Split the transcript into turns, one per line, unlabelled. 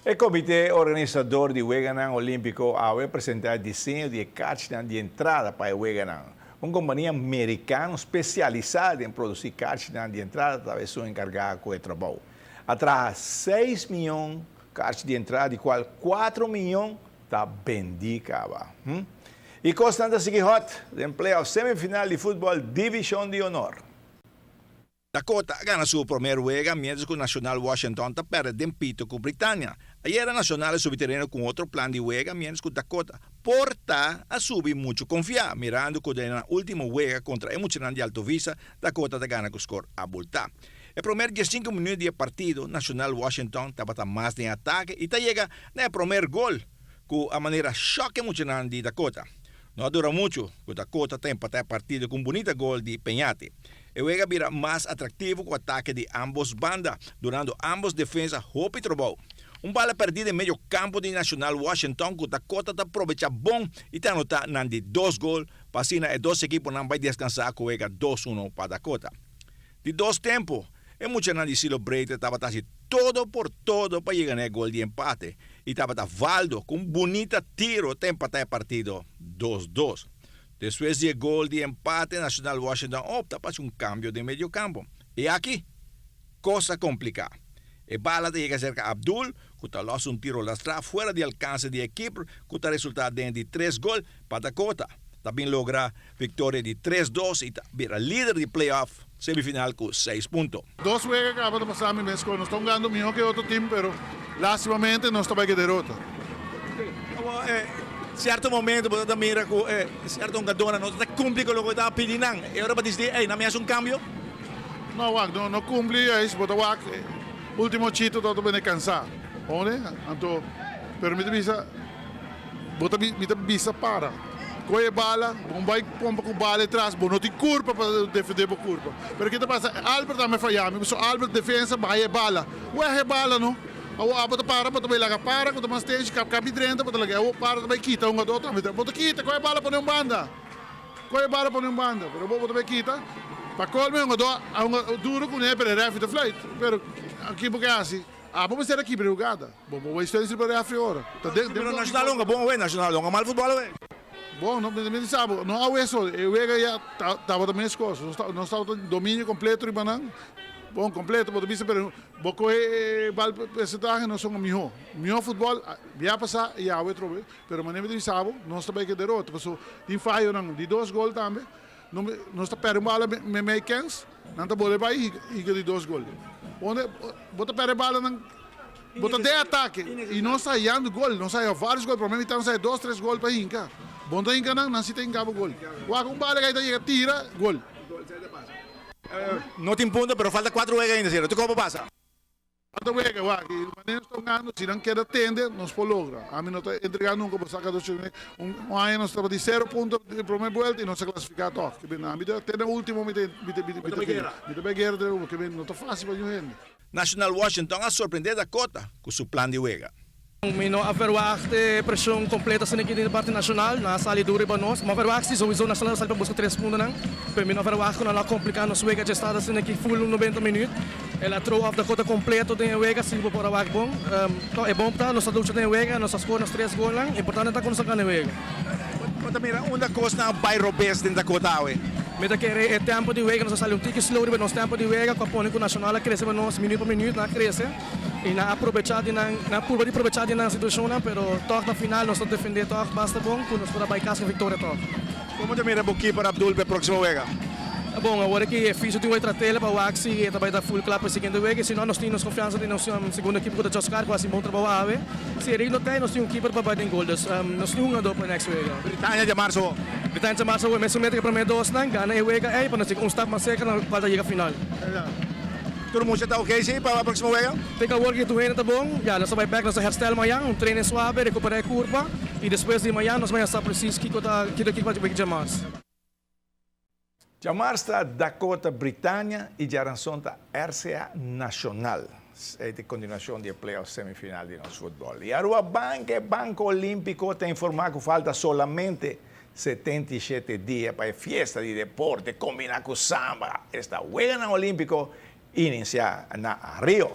E komité organisador di Weganan Olímpiko awe a presentá e diseño di e karchinan di entrada pa e weganan. Un kompania merikano spesialisá den produsí karchinan di entrada ta esun enkargá ku e trabou. A traha seis mion karchi di entrada di kual kuatro mion ta bendí kaba. I kosnan ta sigui hòt den playoff semifinal di futbòl Divishon di Honor.
Dakota a gana su promer wega mientras cu Nacional Washington ta perde den pito cu Britania. Ayera Nacional a subi tereno cu un otro plan di wega mientras cu Dakota por ta a subi mucho confia mirando cu den nan ultimo wega contra e muchanan di Alto Vista Dakota ta gana cu score abulta. E promer diescinco minuut di e partido Nacional Washington tabata mas den atake y ta yega na e promer gol cu a manera shock e muchanan di Dakota. No a dura mucho cu Dakota ta empata e partido cu un bunita gol di Peñate. E wega a bira mas atractivo cu atake di ambos banda, durando ambos defensa hopi trobou. Un bala perdi den medio campo di Nacional Washington cu Dakota ta probecha bon y ta anota nan di dos gol pa asina e dos ekiponan bay descansa cu wega dos uno pa Dakota. Di dos tempo, e muchanan di Silo Breite tabata haci todo por todo pa yega na e gol di empate y tabata Valdo cu un bunita tiro ta empata e partido dos dos. Despues di e gol di empate, Nacional Washington opta pa haci un cambio den mediocampo. Y aki, cos a complica. E bala ta yega cerca Abdul, cu ta los un tiro lastra fuera di alcance di e keeper, cu ta resulta den di tres gol pa Dakota. Ta bin logra victoria di tres dos y ta bira lider di playoff semifinal cu seis punto.
Dos wega caba ta pasa mi mes cu nos ta hungando miho ke otro team pero lastimamente nos ta bay ke derota.
Awor e cierto momento bo ta mira cu e cierto hungadornan no ta cumpli cu loke bo ta pidi nan e ora bo dicidi ey nan mi haci un cambio?
No wak no no cumpli ey bo ta wak ultimo chito ta bene cansa ounde anto pero mi ta bisa. Bo ta mi ta bisa para. Koe e bala, bo bai pompa ku bala etras, bo no tin kurpa pa defendé bo kurpa. Pero ke ta pasa, Albert tambe faya mi, pasobra Albert defensa bahia e bala. Wèg e bala no. Awor abo ta para, bo ta bai laga para ku ta mas tenshi, kap kap di drenta bo ta laga. Awor para ta bai kita hungadó tambe. Bo ta kita, koe e bala pone un banda. Koe e bala pone un banda. Pero bo ta bai kita. Pa kolmo e hungadó a hunga duro kuné, pero e rèfri ta fluit. Pero ki bo ke hasi? Abo mester a kibra e hugada. Bo bo wei steun riba refri ora. Ta den
den Pero Nacional hunga bon awe, Nacional hunga mal futbol awe.
Bon, no mi ta sa bo, no awe so, e wega ya tabata mes kos. Nos nos tabata dominio kompleto riba nan. Bon, kompleto bo ta bisa pero bo kohe e bal persentahe nos hunga mihó. Mihó futbol bia pasá i awe atrobe. Pero manera mi ta bisa bo, nos ta bai ke derota paso tin fayonan di dos gol tambe. Nos ta perde un bala meimei kens, nan ta bole bai i di dos gol. Unda bo ta perde bala nan bo ta den atake i nos ta hayando gol, nos a haya varios gol, prome mitad nos a haya dos tres gol pa hinka. Bo no ta hinka nan, nan si ta hinka bo gol. Wak un bala kai ta yega tira, gol.
No tin punto pero falta cuatro wega ainda, sierto? Kico por pasa?
Ata wega, wak, i manera nos ta hungando, si nan keda tende, nos por logra. Ami no ta entrega nunka, bo sa kada ocho mes, un aña nos tabata di sero punto di prome buelta i nos a klasifiká tòg. Ke ben, ami ta te na ultimo mi ta mi ta mi ta mi ta bai guera te ke ben, no ta fásil pa niun hende.
Nacional Washington a sorprendé Dakota ku su plan di wega.
Mi no a verwacht e presion completo asina aki den parti Nacional. Nan a sali duro riba nos. Mi a verwacht si souiso Nacional a sali pa busca tres puntonan, pero mi no a verwacht cu nan lo a complica nos wega dje estado asina aki full noventa minuut. El a throw off Dakota completo den e wega si bo por a wak bon. E bon ta nos a lucha den e wega, nos a score nos tres golnan. Importante ta cu nos a gana e wega.
Bo ta mira unda cosnan a bay robes den Dakota awe?
Mi ta kere e tempo di wega nos a sali un tiki slow riba nos tempo di wega cu a pone cu Nacional a crece riba nos minuut pa minuut nan a crece. I nan a probechá di nan, nan a purba di probechá di nan situashonnan, pero tòg na final nos ta defendé tòg basta bon ku nos por a bai kas ku viktoria tòg.
Komo ta mira bo keeper Abdul pa e próksimo wega?
Bon, awor aki e fisio tin wei trat'el pa wak si e ta bai ta full kla pa e siguiente wega, i si no nos tin nos konfiansa den nos segundo ekipo ku ta Joscar ku a hasi bon trabou awe. Si Eric no ta ei nos tin un keeper pa bai den gol, dus nos tin hungadó pa e next wega.
Britania djamarsa awor.
Britania djamarsa awor, mesun meta ku e promé dosnan, gana e wega ei pa nos yega un stap mas serka na kual ta yega final.
Tur mucha ta ok si pa proximo wega?
Te awor ki tur hende ta bon, ya nos ta bai bek nos ta herstel mayan, un training suave, recupera e curpa y despues di mayan nos mayan sa precies kico ta kiko ta kiko pa djamars.
Djamars ta Dakota Britania y djaranson ta RCA Nacional. Esey ta e continuacion di e playoff semifinal di nos futbol. Y Aruba Bank, e banco olimpico, ta informa cu falta solamente 77 dia pa e fiesta di deporte combina cu samba, esta Weganan Olimpico, inicia na Rio.